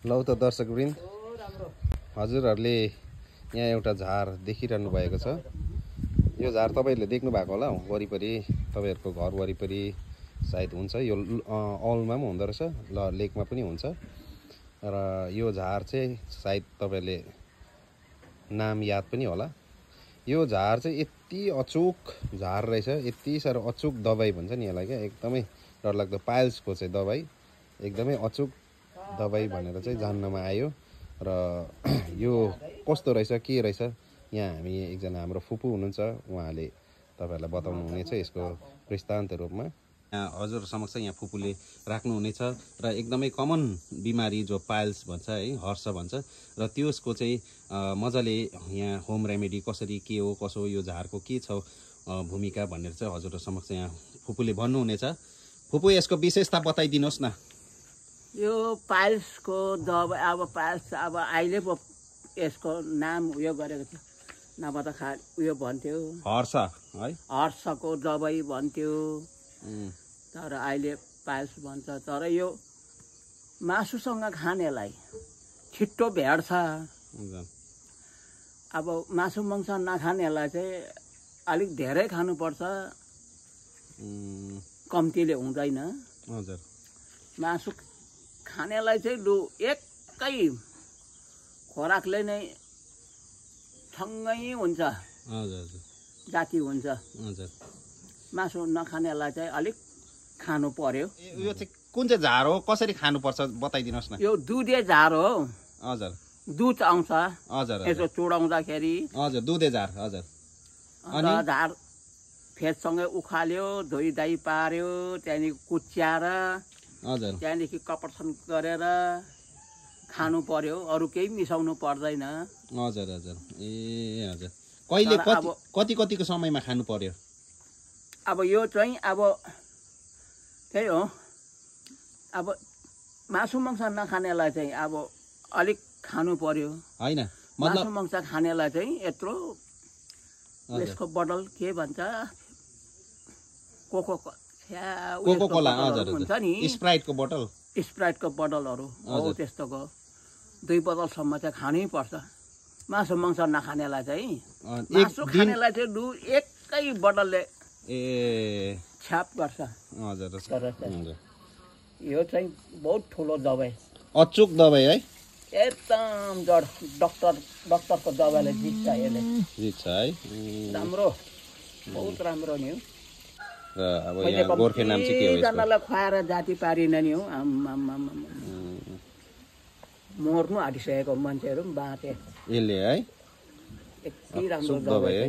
लौ त दर्शकवृन्द, हजुरहरूले यहाँ एउटा झार देखिरहनु भएको छ। यो झार तपाईँहरूले देख्नु भएको होला वरिपरि, तपाईँहरूको घर वरिपरि सायद हुन्छ। यो औलमा पनि हुँदो रहेछ, लेकमा पनि हुन्छ। र यो झार चाहिँ सायद तपाईँहरूले नाम याद पनि होला। यो झार चाहिँ यति अचुक झार रहेछ, यति साह्रो अचुक दबाई भन्छ नि यसलाई क्या, एकदमै डरलाग्दो। पाइल्सको चाहिँ दबाई एकदमै अचुक दबाई भनेर चाहिँ जान्नमा आयो। र यो कस्तो रहेछ, के रहेछ, यहाँ हामी एकजना हाम्रो फुपू हुनुहुन्छ, उहाँले तपाईँहरूलाई बताउनु हुनेछ यसको वृत्तान्त रूपमा। हजुर समक्ष यहाँ फुपूले राख्नुहुनेछ। र एकदमै कमन बिमारी जो पाइल्स भन्छ है, हर्ष भन्छ, र त्यसको चाहिँ मजाले यहाँ होम रेमेडी कसरी के हो कसो हो, यो झारको के छ भूमिका भनेर चाहिँ हजुर समक्ष यहाँ फुपूले भन्नुहुनेछ। फुपू यसको विशेषता बताइदिनुहोस् न। यो पाइल्सको दबाई अब पाइल्स अब अहिले पो यसको नाम उयो गरेको थियो, नभए त उयो भन्थ्यो हर्ष है, हर्षको दबाई भन्थ्यो। तर अहिले पाइल्स भन्छ। तर यो मासुसँग खानेलाई छिट्टो भेट्छ। अब मासु मांस नखानेलाई चाहिँ अलिक धेरै खानुपर्छ, कम्तीले हुँदैन। हजुर मासु खानेलाई चाहिँ लु एकै खोराकले नै ठङ्गै हुन्छ, जाति हुन्छ। मासु नखानेलाई चाहिँ अलिक खानु पर्यो। यो चाहिँ कुन चाहिँ झार हो, कसरी खानुपर्छ बताइदिनुहोस् न। यो दुधे झार हो। हजुर दुध आउँछ हजुर यसो चुडाउँदाखेरि। हजुर दुधे झार। हजुर अनि झार फेदसँगै उखाल्यो, धोइधाइ पार्यो, त्यहाँदेखि कुच्याएर हजुर त्यहाँदेखि कपडसन गरेर खानु पर्यो, अरू केही मिसाउनु पर्दैन। हजुर हजुर ए हजुर। कहिले कतिको समयमा खानु पर्यो? अब यो चाहिँ अब त्यही हो, अब मासु मांस नखानेलाई चाहिँ अब अलिक खानु पर्यो होइन। मासु मांस खानेलाई चाहिँ यत्रो यसको बोतल के भन्छ, कोको कोला हुन्छ नि, स्प्राइटको बोतल, स्प्राइटको बोतलहरू हो, त्यस्तोको 2 बोतलसम्म चाहिँ खानै पर्छ। मासु मांस नखानेलाई चाहिँ, मासु खानेलाई चाहिँ लु एकै बोतलले छ्याप गर्छ। यो चाहिँ बहुत ठुलो दबाई, अचुक दबाई है, एकदम जड। डक्टरको दबाईले जित्छ, यसले जित्छ है। राम्रो, बहुत राम्रो नि हो। र अब यहाँ गोर्खे नाम चाहिँ के हो? जनालाई खुवाएर जाति पारिन नि हो। मर्नु आँटिसकेको मान्छेहरू पनि बाँचे यसले है। यति राम्रो दबाई है।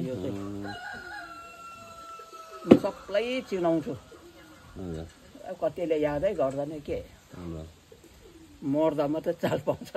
म सबलाई चिनाउँछु, कतिले यादै गर्दैन के, मर्दा मात्रै चाल पाउँछ।